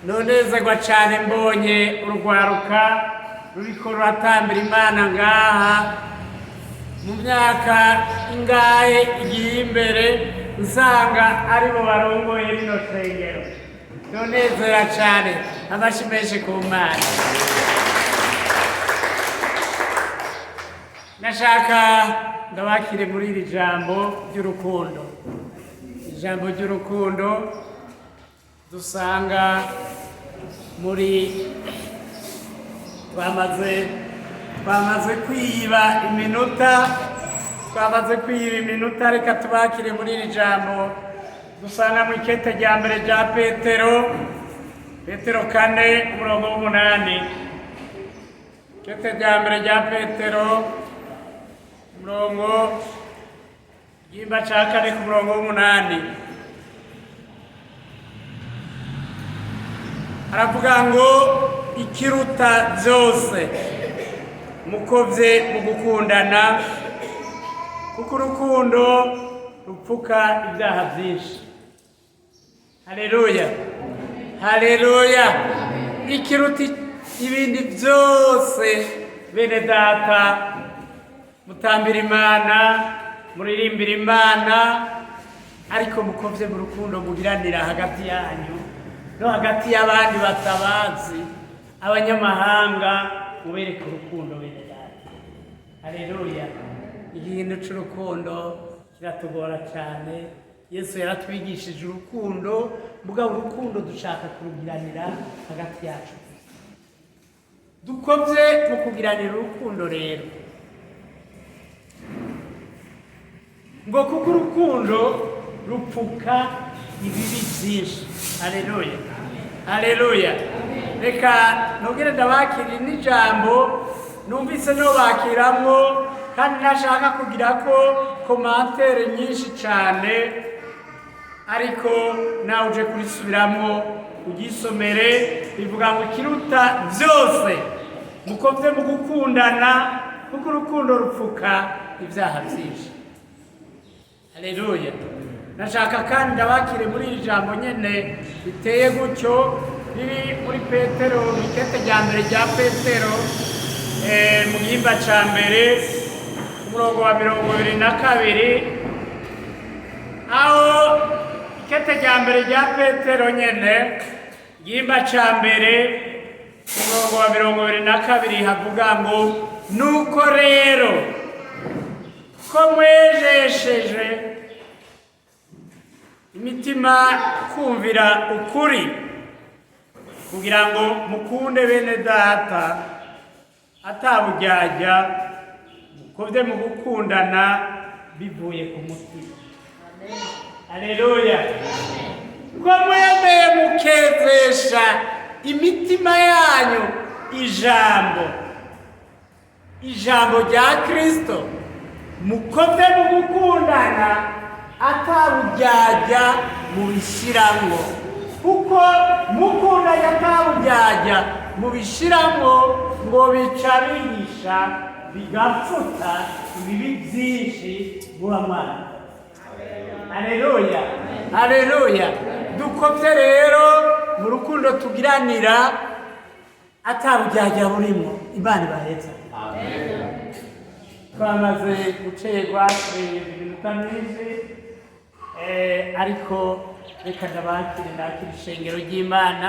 Nonezerwa cyane mbonye urwaruka ruriko ruratambira Imana ngaha. Mu myaka ingahe igiye imbere, usanga aribo barongoye rino shengero, nonezera cyane. Amashi menshi ku Mana. Nashaka ndabakire muri iri jambo ry'urukundo, ijambo ry'urukundo dusanga muri twamaze kwiba iminota, twamaze kwiba iminota. Reka tubakire muri iri jambo dusanga mu ikete rya mbere rya Petero, Petero 4, umurongo w'8. Ikete rya mbere rya Petero, umurongo igihimba cya 4 ku murongo w'8, aravuga ngo: "Ikiruta byose, mukovye mu gukundana, kuko urukundo rupfuka ibyaha byinshi." Haleluya, haleluya! Ikiruta ibindi byose, bene data, mutambira Imana, muririmbira Imana, ariko mukovye mu rukundo mugiranira hagati yanyu no hagati y'abandi batabazi, abanyamahanga, mubereke urukundo, bene data. Haleluya! Ikintu c'urukundo kiratugora cyane. Yesu yaratwigishije urukundo, mugabo urukundo dushaka kurugiranira hagati yacu. Dukovye mu kugiranira urukundo rero, ngo kuko urukundo rupfuka ibibi byinshi. Haleluya, haleluya! Reka nongere ndabakirira n'ijambo numvise nobakiramwo, kandi ntashaka kugira ko commentaire nyinshi cyane, ariko nawe uje kurisubiramwo ugisomere. Bivuga ngo: "Ikiruta byose, mukovye mu gukundana, kuko urukundo rupfuka ibyaha byinshi." Haleluya! Nashaka kandi ndabakire muri iri jambo nyene biteye gutyo, riri muri Petero, mu ikete rya mbere rya Petero, mu gihimba ca mbere, umurongo wa 22, aho ikete rya mbere rya Petero nyene, igihimba ca mbere, umurongo wa 22, havuga ngo: "Nuko rero ko mwejesheje imitima kumvira ukuri, kugira ngo mukunde bene data ataburyarya, mukovye mu gukundana bivuye ku mutima." Haleluya! Ko mwemeye mukezesha imitima yanyu ijambo rya Kristo, mukovye mu gukundana ataburyarya mubishiramwo, kuko mukundanye ataburyarya mubishiramwo, ngo bica bihisha bigapfuta ibibi byinshi muba mwana. Haleluya, haleluya! Dukovye rero mu rukundo tugiranira ataburyarya burimo. Imana ibaheza. Twamaze gucerwa iminota myinshi, ariko reka ndabakire, ndakira ishengero ry'Imana.